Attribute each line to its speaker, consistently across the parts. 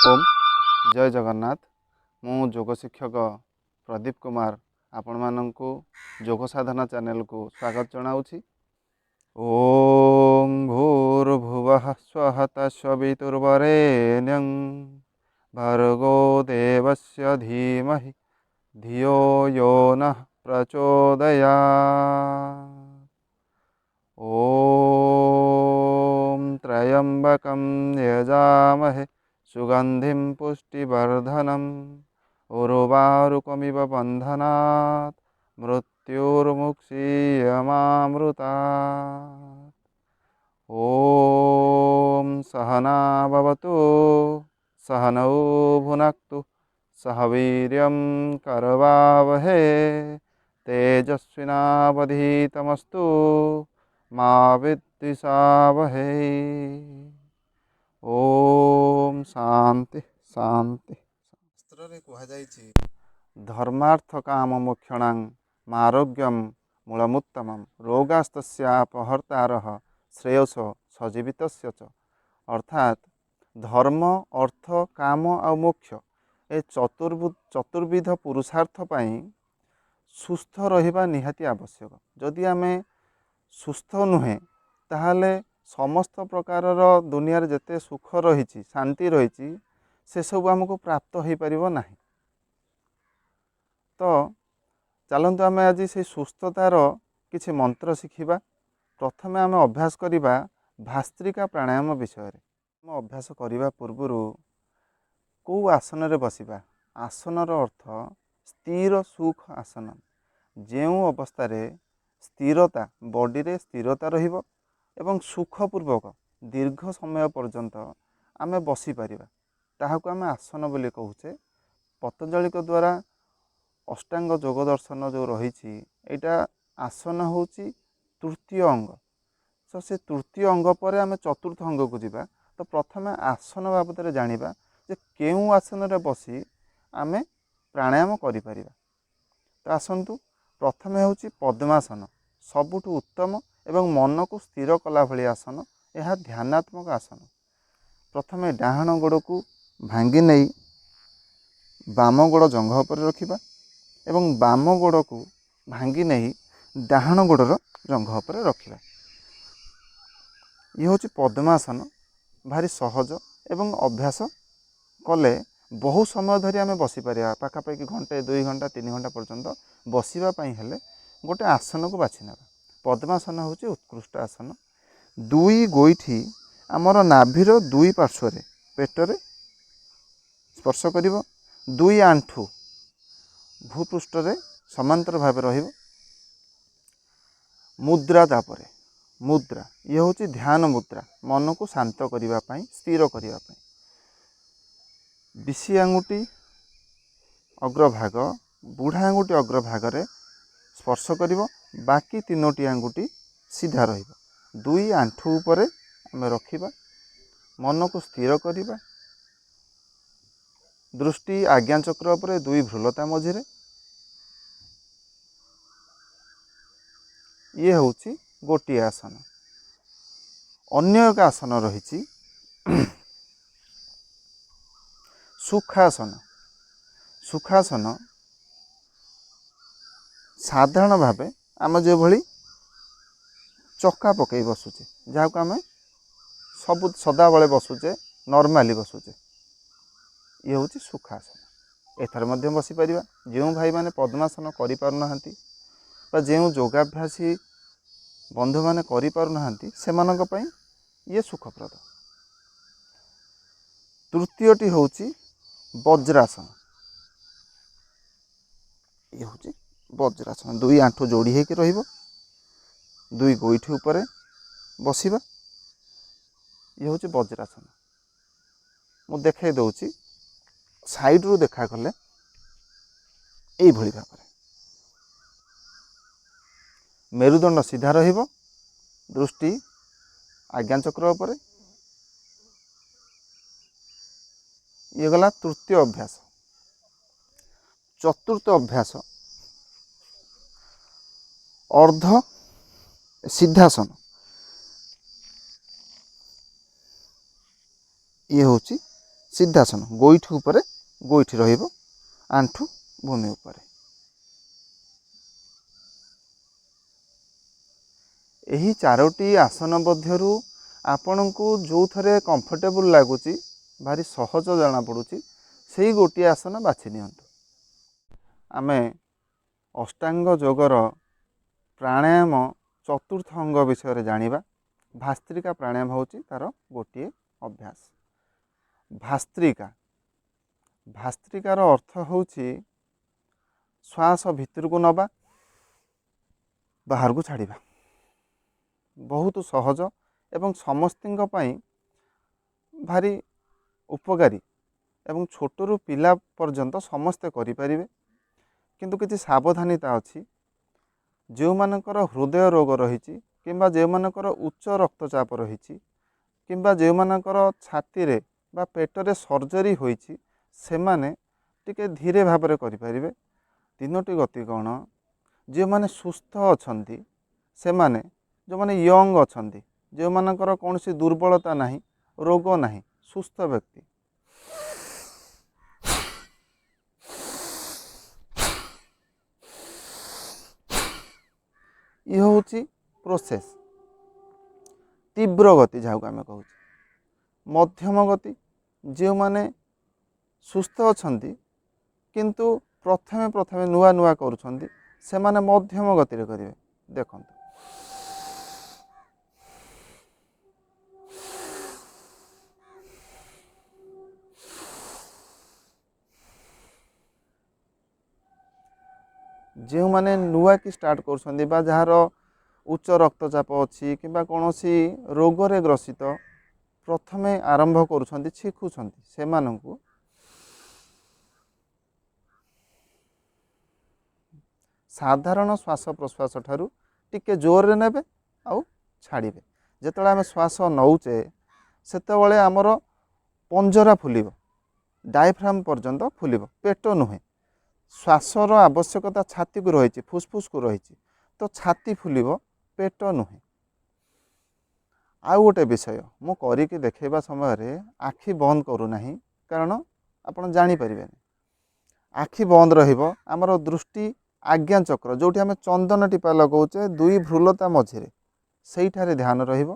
Speaker 1: ଓମ୍, ଜୟ ଜଗନ୍ନାଥ। ମୁଁ ଯୋଗ ଶିକ୍ଷକ ପ୍ରଦୀପ କୁମାର ଆପଣମାନଙ୍କୁ ଯୋଗ ସାଧନା ଚ୍ୟାନେଲକୁ ସ୍ୱାଗତ ଜଣାଉଛି। ଓಂ ଭୂର୍ଭୁବଃ ସ୍ୱଃ ତତ୍ସବିତୁର୍ବରେଣ୍ୟଂ ଭର୍ଗୋ ଦେବସ୍ୟ ଧୀମହି ଧିୟୋ ୟୋ ନଃ ପ୍ରଚୋଦୟାତ୍। ଓಂ ତ୍ର୍ୟମ୍ବକଂ ଯଜାମହେ ସୁଗନ୍ଧିं ପୁଷ୍ଟିବର୍ଧନम् ଉର୍ବାରୁକମିବ ବନ୍ଧନାत् ମୃତ୍ୟୁର୍ମୁକ୍ଷୀୟମାମୃତାत्। ଓମ୍ ସହନା ଭବତୁ ସହନୌ ଭୁନକ୍ତୁ ସହ ବୀର୍ୟं କରବାବହେ ତେଜସ୍ୱିନାବଧୀତମସ୍ତୁ ମା ବିଦ୍ବିଷାବହେ। ଓମ୍ ଶାନ୍ତି ଶାନ୍ତି। ଶାସ୍ତ୍ରରେ କୁହାଯାଇଛି, ଧର୍ମାର୍ଥ କାମ ମୋକ୍ଷଣାଂ ମାରୋଗ୍ୟମ ମୂଳମୁତ୍ତମମ୍ ରୋଗାସ୍ତସ୍ୟାପହର୍ତ୍ତାରଃ ଶ୍ରେୟସ ସଜୀବିତସ୍ୟ ଚ। ଅର୍ଥାତ୍ ଧର୍ମ, ଅର୍ଥ, କାମ ଆଉ ମୋକ୍ଷ, ଏ ଚତୁର୍ବିଧ ପୁରୁଷାର୍ଥ ପାଇଁ ସୁସ୍ଥ ରହିବା ନିହାତି ଆବଶ୍ୟକ। ଯଦି ଆମେ ସୁସ୍ଥ ନୁହେଁ, ତାହେଲେ ସମସ୍ତ ପ୍ରକାରର ଦୁନିଆରେ ଯେତେ ସୁଖ ରହିଛି, ଶାନ୍ତି ରହିଛି, ସେସବୁ ଆମକୁ ପ୍ରାପ୍ତ ହୋଇପାରିବ ନାହିଁ। ତ ଚାଲନ୍ତୁ ଆମେ ଆଜି ସେଇ ସୁସ୍ଥତାର କିଛି ମନ୍ତ୍ର ଶିଖିବା। ପ୍ରଥମେ ଆମେ ଅଭ୍ୟାସ କରିବା ଭାସ୍ତ୍ରିକା ପ୍ରାଣାୟାମ ବିଷୟରେ। ଆମେ ଅଭ୍ୟାସ କରିବା ପୂର୍ବରୁ କେଉଁ ଆସନରେ ବସିବା? ଆସନର ଅର୍ଥ ସ୍ଥିର ସୁଖ ଆସନ, ଯେଉଁ ଅବସ୍ଥାରେ ସ୍ଥିରତା, ବଡ଼ିରେ ସ୍ଥିରତା ରହିବ ଏବଂ ସୁଖପୂର୍ବକ ଦୀର୍ଘ ସମୟ ପର୍ଯ୍ୟନ୍ତ ଆମେ ବସିପାରିବା, ତାହାକୁ ଆମେ ଆସନ ବୋଲି କହୁଛେ। ପତଞ୍ଜଳିଙ୍କ ଦ୍ୱାରା ଅଷ୍ଟାଙ୍ଗ ଯୋଗ ଦର୍ଶନ ଯେଉଁ ରହିଛି, ଏଇଟା ଆସନ ହେଉଛି ତୃତୀୟ ଅଙ୍ଗ। ତ ସେ ତୃତୀୟ ଅଙ୍ଗ ପରେ ଆମେ ଚତୁର୍ଥ ଅଙ୍ଗକୁ ଯିବା। ତ ପ୍ରଥମେ ଆସନ ବାବଦରେ ଜାଣିବା ଯେ କେଉଁ ଆସନରେ ବସି ଆମେ ପ୍ରାଣାୟାମ କରିପାରିବା। ତ ଆସନ୍ତୁ, ପ୍ରଥମେ ହେଉଛି ପଦ୍ମାସନ, ସବୁଠୁ ଉତ୍ତମ ଏବଂ ମନକୁ ସ୍ଥିର କଲା ଭଳି ଆସନ। ଏହା ଧ୍ୟାନାତ୍ମକ ଆସନ। ପ୍ରଥମେ ଡାହାଣ ଗୋଡ଼କୁ ଭାଙ୍ଗି ନେଇ ବାମ ଗୋଡ଼ ଜଙ୍ଘ ଉପରେ ରଖିବା ଏବଂ ବାମ ଗୋଡ଼କୁ ଭାଙ୍ଗି ନେଇ ଡାହାଣ ଗୋଡ଼ର ଜଙ୍ଘ ଉପରେ ରଖିବା। ଇଏ ହେଉଛି ପଦ୍ମାସନ। ଭାରି ସହଜ ଏବଂ ଅଭ୍ୟାସ କଲେ ବହୁ ସମୟ ଧରି ଆମେ ବସିପାରିବା, ପାଖାପାଖି ଘଣ୍ଟେ, 2 ଘଣ୍ଟା, 3 ଘଣ୍ଟା ପର୍ଯ୍ୟନ୍ତ ବସିବା ପାଇଁ ହେଲେ ଗୋଟେ ଆସନକୁ ବାଛି ନେବା। ପଦ୍ମାସନ ହେଉଛି ଉତ୍କୃଷ୍ଟ ଆସନ। ଦୁଇ ଗୋଇଠି ଆମର ନାଭିର ଦୁଇ ପାର୍ଶ୍ୱରେ ପେଟରେ ସ୍ପର୍ଶ କରିବ। ଦୁଇ ଆଣ୍ଠୁ ଭୂପୃଷ୍ଠରେ ସମାନ୍ତର ଭାବେ ରହିବ। ମୁଦ୍ରା, ତାପରେ ମୁଦ୍ରା, ଇଏ ହେଉଛି ଧ୍ୟାନ ମୁଦ୍ରା, ମନକୁ ଶାନ୍ତ କରିବା ପାଇଁ, ସ୍ଥିର କରିବା ପାଇଁ। ବିଶି ଆଙ୍ଗୁଠି ଅଗ୍ରଭାଗ ବୁଢ଼ା ଆଙ୍ଗୁଠି ଅଗ୍ରଭାଗରେ ସ୍ପର୍ଶ କରିବ, ବାକି 3ଟି ଆଙ୍ଗୁଠି ସିଧା ରହିବ। ଦୁଇ ଆଣ୍ଠୁ ଉପରେ ଆମେ ରଖିବା, ମନକୁ ସ୍ଥିର କରିବା। ଦୃଷ୍ଟି ଆଜ୍ଞାଚକ୍ର ଉପରେ, ଦୁଇ ଭ୍ରୁଲତା ମଝିରେ। ଇଏ ହେଉଛି ଗୋଟିଏ ଆସନ। ଅନ୍ୟ ଏକ ଆସନ ରହିଛି ସୁଖାସନ। ସୁଖାସନ ସାଧାରଣ ଭାବେ ଆମେ ଯେଭଳି ଚକା ପକାଇ ବସୁଛେ, ଯାହାକୁ ଆମେ ସବୁ ସଦାବେଳେ ବସୁଛେ, ନର୍ମାଲି ବସୁଛେ, ଇଏ ହେଉଛି ସୁଖାସନ। ଏଥର ମଧ୍ୟ ବସିପାରିବା। ଯେଉଁ ଭାଇମାନେ ପଦ୍ମାସନ କରିପାରୁନାହାନ୍ତି ବା ଯେଉଁ ଯୋଗାଭ୍ୟାସୀ ବନ୍ଧୁମାନେ କରିପାରୁନାହାନ୍ତି, ସେମାନଙ୍କ ପାଇଁ ଇଏ ସୁଖପ୍ରଦ। ତୃତୀୟଟି ହେଉଛି ବଜ୍ରାସନ। ଇଏ ହେଉଛି ବଜ୍ରାସନ। ଦୁଇ ଆଣ୍ଠୁ ଯୋଡ଼ି ହେଇକି ରହିବ, ଦୁଇ ଗୋଇଠି ଉପରେ ବସିବା। ଇଏ ହେଉଛି ବଜ୍ରାସନ। ମୁଁ ଦେଖାଇ ଦେଉଛି ସାଇଡ଼ରୁ ଦେଖାଗଲେ ଏଇଭଳି ଭାବରେ। ମେରୁଦଣ୍ଡ ସିଧା ରହିବ, ଦୃଷ୍ଟି ଆଜ୍ଞାଚକ୍ର ଉପରେ। ଇଏ ଗଲା ତୃତୀୟ ଅଭ୍ୟାସ। ଚତୁର୍ଥ ଅଭ୍ୟାସ ଅର୍ଦ୍ଧ ସିଦ୍ଧାସନ। ଇଏ ହେଉଛି ସିଦ୍ଧାସନ। ଗୋଇଠି ଉପରେ ଗୋଇଠି ରହିବ, ଆଣ୍ଠୁ ଭୂମି ଉପରେ। ଏହି ଚାରୋଟି ଆସନ ମଧ୍ୟରୁ ଆପଣଙ୍କୁ ଯେଉଁଥିରେ କମ୍ଫର୍ଟେବୁଲ୍ ଲାଗୁଛି, ଭାରି ସହଜ ଜଣାପଡ଼ୁଛି, ସେଇ ଗୋଟିଏ ଆସନ ବାଛି ନିଅନ୍ତୁ। ଆମେ ଅଷ୍ଟାଙ୍ଗ ଯୋଗର ପ୍ରାଣାୟାମ ଚତୁର୍ଥ ଅଙ୍ଗ ବିଷୟରେ ଜାଣିବା। ଭାସ୍ତ୍ରିକା ପ୍ରାଣାୟାମ ହେଉଛି ତା'ର ଗୋଟିଏ ଅଭ୍ୟାସ। ଭାସ୍ତ୍ରିକା, ଭାସ୍ତ୍ରିକାର ଅର୍ଥ ହେଉଛି ଶ୍ୱାସ ଭିତରକୁ ନେବା, ବାହାରକୁ ଛାଡ଼ିବା। ବହୁତ ସହଜ ଏବଂ ସମସ୍ତଙ୍କ ପାଇଁ ଭାରି ଉପକାରୀ ଏବଂ ଛୋଟରୁ ପିଲା ପର୍ଯ୍ୟନ୍ତ ସମସ୍ତେ କରିପାରିବେ। କିନ୍ତୁ କିଛି ସାବଧାନତା ଅଛି। ଯେଉଁମାନଙ୍କର ହୃଦୟ ରୋଗ ରହିଛି କିମ୍ବା ଯେଉଁମାନଙ୍କର ଉଚ୍ଚ ରକ୍ତଚାପ ରହିଛି କିମ୍ବା ଯେଉଁମାନଙ୍କର ଛାତିରେ ବା ପେଟରେ ସର୍ଜରୀ ହୋଇଛି, ସେମାନେ ଟିକେ ଧୀରେ ଭାବରେ କରିପାରିବେ। ତିନୋଟି ଗତି କ'ଣ? ଯେଉଁମାନେ ସୁସ୍ଥ ଅଛନ୍ତି, ସେମାନେ ଯେଉଁମାନେ ୟଙ୍ଗ ଅଛନ୍ତି, ଯେଉଁମାନଙ୍କର କୌଣସି ଦୁର୍ବଳତା ନାହିଁ, ରୋଗ ନାହିଁ, ସୁସ୍ଥ ବ୍ୟକ୍ତି, ଇଏ ହେଉଛି ପ୍ରୋସେସ୍, ତୀବ୍ର ଗତି ଯାହାକୁ ଆମେ କହୁଛେ। ମଧ୍ୟମ ଗତି, ଯେଉଁମାନେ ସୁସ୍ଥ ଅଛନ୍ତି କିନ୍ତୁ ପ୍ରଥମେ ପ୍ରଥମେ ନୂଆ ନୂଆ କରୁଛନ୍ତି, ସେମାନେ ମଧ୍ୟମ ଗତିରେ କରିବେ। ଦେଖନ୍ତୁ, ଯେଉଁମାନେ ନୂଆ କି ଷ୍ଟାର୍ଟ କରୁଛନ୍ତି ବା ଯାହାର ଉଚ୍ଚ ରକ୍ତଚାପ ଅଛି କିମ୍ବା କୌଣସି ରୋଗରେ ଗ୍ରସିତ, ପ୍ରଥମେ ଆରମ୍ଭ କରୁଛନ୍ତି, ଶିଖୁଛନ୍ତି, ସେମାନଙ୍କୁ ସାଧାରଣ ଶ୍ୱାସ ପ୍ରଶ୍ୱାସ ଠାରୁ ଟିକେ ଜୋରରେ ନେବେ ଆଉ ଛାଡ଼ିବେ। ଯେତେବେଳେ ଆମେ ଶ୍ୱାସ ନେଉଛେ, ସେତେବେଳେ ଆମର ପଞ୍ଜରା ଫୁଲିବ, ଡାଇଫ୍ରାମ୍ ପର୍ଯ୍ୟନ୍ତ ଫୁଲିବ, ପେଟ ନୁହେଁ। ଶ୍ୱାସର ଆବଶ୍ୟକତା ଛାତିକୁ ରହିଛି, ଫୁସଫୁସକୁ ରହିଛି, ତ ଛାତି ଫୁଲିବ, ପେଟ ନୁହେଁ। ଆଉ ଗୋଟେ ବିଷୟ, ମୁଁ କରିକି ଦେଖାଇବା ସମୟରେ ଆଖି ବନ୍ଦ କରୁନାହିଁ, କାରଣ ଆପଣ ଜାଣିପାରିବେନି। ଆଖି ବନ୍ଦ ରହିବ, ଆମର ଦୃଷ୍ଟି ଆଜ୍ଞା ଚକ୍ର, ଯେଉଁଠି ଆମେ ଚନ୍ଦନ ଟିପା ଲଗାଉଛେ ଦୁଇ ଭ୍ରୁଲତା ମଝିରେ, ସେଇଠାରେ ଧ୍ୟାନ ରହିବ।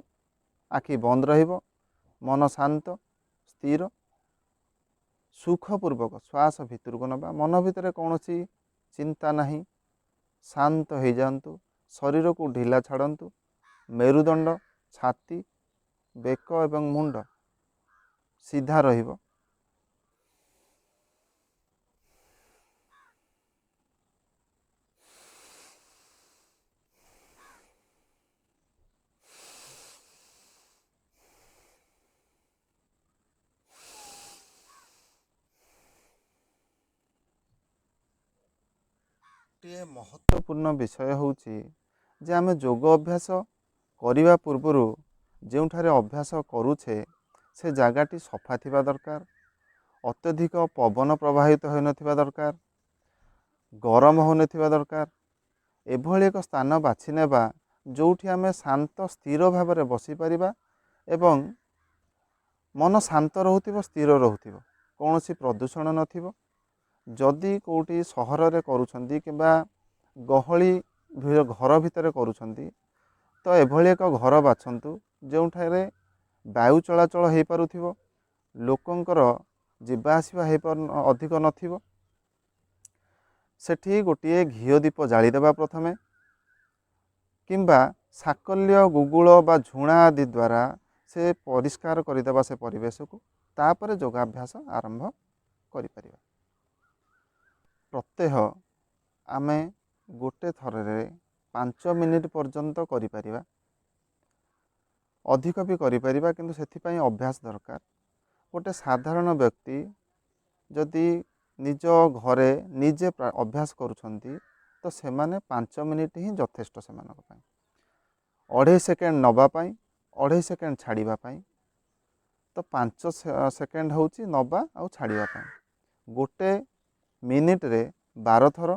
Speaker 1: ଆଖି ବନ୍ଦ ରହିବ, ମନ ଶାନ୍ତ ସ୍ଥିର, ସୁଖପୂର୍ବକ ଶ୍ୱାସ ଭିତରକୁ ନେବା, ମନ ଭିତରେ କୌଣସି ଚିନ୍ତା ନାହିଁ, ଶାନ୍ତ ହେଇଯାଆନ୍ତୁ, ଶରୀରକୁ ଢିଲା ଛାଡ଼ନ୍ତୁ, ମେରୁଦଣ୍ଡ, ଛାତି, ବେକ ଏବଂ ମୁଣ୍ଡ ସିଧା ରହିବ। ଗୋଟିଏ ମହତ୍ତ୍ୱପୂର୍ଣ୍ଣ ବିଷୟ ହେଉଛି ଯେ ଆମେ ଯୋଗ ଅଭ୍ୟାସ କରିବା ପୂର୍ବରୁ ଯେଉଁଠାରେ ଅଭ୍ୟାସ କରୁଛେ ସେ ଜାଗାଟି ସଫା ଥିବା ଦରକାର, ଅତ୍ୟଧିକ ପବନ ପ୍ରବାହିତ ହେଉନଥିବା ଦରକାର, ଗରମ ହେଉନଥିବା ଦରକାର। ଏଭଳି ଏକ ସ୍ଥାନ ବାଛି ନେବା ଯେଉଁଠି ଆମେ ଶାନ୍ତ ସ୍ଥିର ଭାବରେ ବସିପାରିବା ଏବଂ ମନ ଶାନ୍ତ ରହୁଥିବ, ସ୍ଥିର ରହୁଥିବ, କୌଣସି ପ୍ରଦୂଷଣ ନଥିବ। ଯଦି କେଉଁଠି ସହରରେ କରୁଛନ୍ତି କିମ୍ବା ଗହଳି ଘର ଭିତରେ କରୁଛନ୍ତି, ତ ଏଭଳି ଏକ ଘର ବାଛନ୍ତୁ ଯେଉଁଠାରେ ବାୟୁ ଚଳାଚଳ ହେଇପାରୁଥିବ, ଲୋକଙ୍କର ଯିବା ଆସିବା ହେଇପାରୁ ଅଧିକ ନଥିବ। ସେଠି ଗୋଟିଏ ଘିଅ ଦୀପ ଜାଳିଦେବା ପ୍ରଥମେ, କିମ୍ବା ସାକଲ୍ୟ ଗୁଗୁଳ ବା ଝୁଣା ଆଦି ଦ୍ୱାରା ସେ ପରିଷ୍କାର କରିଦେବା ସେ ପରିବେଶକୁ, ତାପରେ ଯୋଗାଭ୍ୟାସ ଆରମ୍ଭ କରିପାରିବା। ପ୍ରତ୍ୟହ ଆମେ ଗୋଟେ ଥରରେ 5 ମିନିଟ୍ ପର୍ଯ୍ୟନ୍ତ କରିପାରିବା, ଅଧିକ ବି କରିପାରିବା, କିନ୍ତୁ ସେଥିପାଇଁ ଅଭ୍ୟାସ ଦରକାର। ଗୋଟେ ସାଧାରଣ ବ୍ୟକ୍ତି ଯଦି ନିଜ ଘରେ ନିଜେ ଅଭ୍ୟାସ କରୁଛନ୍ତି, ତ ସେମାନେ 5 ମିନିଟ୍ ହିଁ ଯଥେଷ୍ଟ ସେମାନଙ୍କ ପାଇଁ। 2.5 ସେକେଣ୍ଡ ନେବା ପାଇଁ, 2.5 ସେକେଣ୍ଡ ଛାଡ଼ିବା ପାଇଁ, ତ 5 ସେକେଣ୍ଡ ହେଉଛି ନେବା ଆଉ ଛାଡ଼ିବା ପାଇଁ। ଗୋଟେ ମିନିଟ୍ରେ 12 ଥର,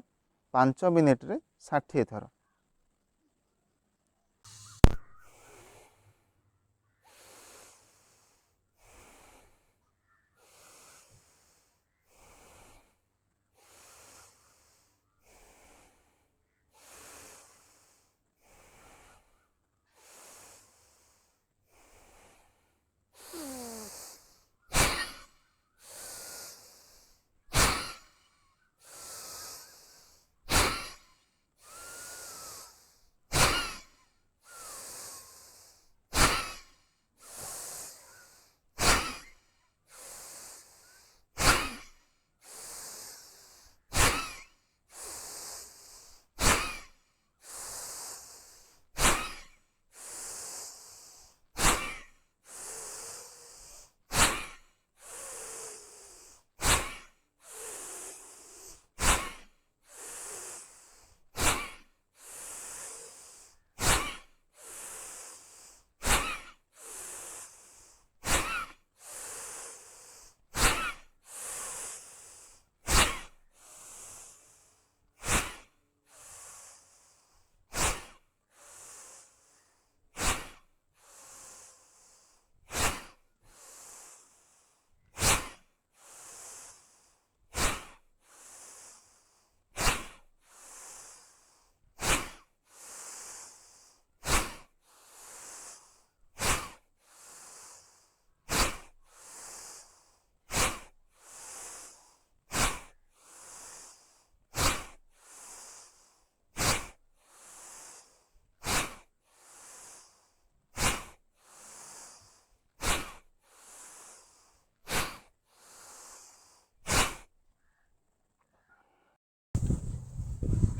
Speaker 1: 5 ମିନିଟ୍ରେ 60 ଥର।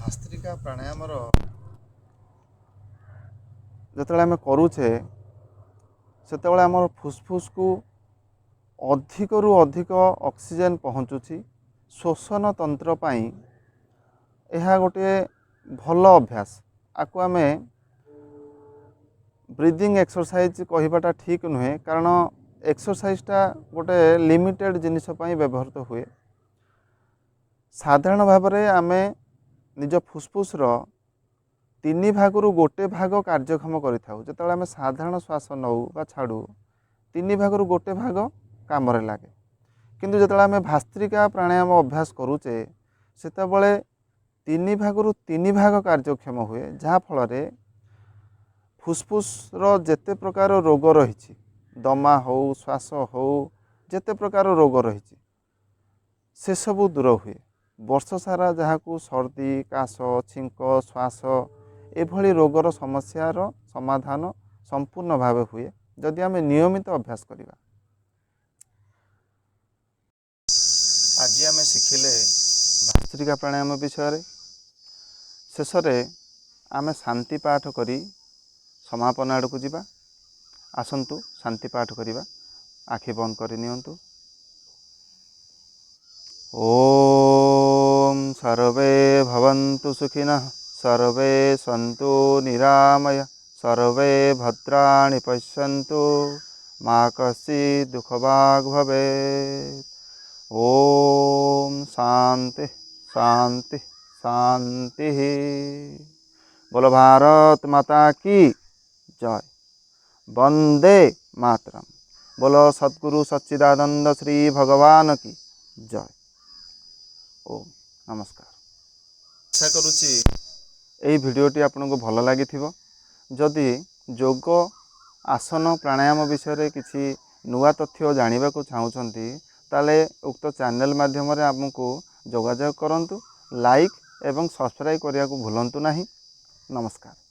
Speaker 1: ଭାସ୍ତ୍ରିକା ପ୍ରାଣାୟାମର ଯେତେବେଳେ ଆମେ କରୁଛେ, ସେତେବେଳେ ଆମର ଫୁସ୍ଫୁସ୍କୁ ଅଧିକରୁ ଅଧିକ ଅକ୍ସିଜେନ୍ ପହଞ୍ଚୁଛି। ଶ୍ୱସନ ତନ୍ତ୍ର ପାଇଁ ଏହା ଗୋଟିଏ ଭଲ ଅଭ୍ୟାସ। ଆକୁ ଆମେ ବ୍ରିଦିଂ ଏକ୍ସରସାଇଜ୍ କହିବାଟା ଠିକ୍ ନୁହେଁ, କାରଣ ଏକ୍ସରସାଇଜଟା ଗୋଟେ ଲିମିଟେଡ଼ ଜିନିଷ ପାଇଁ ବ୍ୟବହୃତ ହୁଏ। ସାଧାରଣ ଭାବରେ ଆମେ ନିଜ ଫୁସ୍ଫୁସ୍ର ତିନି ଭାଗରୁ ଗୋଟେ ଭାଗ କାର୍ଯ୍ୟକ୍ଷମ କରିଥାଉ। ଯେତେବେଳେ ଆମେ ସାଧାରଣ ଶ୍ୱାସ ନେଉ ବା ଛାଡ଼ୁ, ତିନି ଭାଗରୁ ଗୋଟେ ଭାଗ କାମରେ ଲାଗେ। କିନ୍ତୁ ଯେତେବେଳେ ଆମେ ଭାସ୍ତ୍ରିକା ପ୍ରାଣାୟାମ ଅଭ୍ୟାସ କରୁଛେ, ସେତେବେଳେ ତିନି ଭାଗରୁ ତିନି ଭାଗ କାର୍ଯ୍ୟକ୍ଷମ ହୁଏ, ଯାହାଫଳରେ ଫୁସ୍ଫୁସ୍ର ଯେତେ ପ୍ରକାର ରୋଗ ରହିଛି, ଦମା ହେଉ, ଶ୍ୱାସ ହେଉ, ଯେତେ ପ୍ରକାର ରୋଗ ରହିଛି, ସେସବୁ ଦୂର ହୁଏ। ବର୍ଷ ସାରା ଯାହାକୁ ସର୍ଦ୍ଦି, କାଶ, ଛିଙ୍କ, ଶ୍ୱାସ ଏଭଳି ରୋଗର ସମସ୍ୟାର ସମାଧାନ ସମ୍ପୂର୍ଣ୍ଣ ଭାବେ ହୁଏ, ଯଦି ଆମେ ନିୟମିତ ଅଭ୍ୟାସ କରିବା। ଆଜି ଆମେ ଶିଖିଲେ ଭାସ୍ତ୍ରିକା ପ୍ରାଣାୟାମ ବିଷୟରେ। ଶେଷରେ ଆମେ ଶାନ୍ତି ପାଠ କରି ସମାପନ ଆଡ଼କୁ ଯିବା। ଆସନ୍ତୁ ଶାନ୍ତି ପାଠ କରିବା। ଆଖି ବନ୍ଦ କରି ନିଅନ୍ତୁ। ଓମ୍ ସର୍ବେ ଭବନ୍ତୁ ସୁଖିନଃ, ସର୍ବେ ସନ୍ତୁ ନିରାମୟ, ସର୍ବେ ଭଦ୍ରାଣି ପଶ୍ୟନ୍ତୁ, ମା କଶ୍ଚିତ୍ ଦୁଃଖଭାଗ୍ ଭବେତ୍। ଓମ୍ ଶାନ୍ତି ଶାନ୍ତି ଶାନ୍ତି। ବୋଲ ଭାରତ ମାତା କି ଜୟ। ବନ୍ଦେ ମାତରମ୍। ବୋଲ ସଦ୍ଗୁରୁ ସଚ୍ଚିଦାନନ୍ଦ ଶ୍ରୀ ଭଗବାନ କି ଜୟ। ଓମ୍ ନମସ୍କାର। ଆଶା କରୁଛି ଏଇ ଭିଡ଼ିଓଟି ଆପଣଙ୍କୁ ଭଲ ଲାଗିଥିବ। ଯଦି ଯୋଗ, ଆସନ, ପ୍ରାଣାୟାମ ବିଷୟରେ କିଛି ନୂଆ ତଥ୍ୟ ଜାଣିବାକୁ ଚାହୁଁଛନ୍ତି, ତାହେଲେ ଉକ୍ତ ଚ୍ୟାନେଲ୍ ମାଧ୍ୟମରେ ଆମକୁ ଯୋଗାଯୋଗ କରନ୍ତୁ। ଲାଇକ୍ ଏବଂ ସବସ୍କ୍ରାଇବ୍ କରିବାକୁ ଭୁଲନ୍ତୁ ନାହିଁ। ନମସ୍କାର।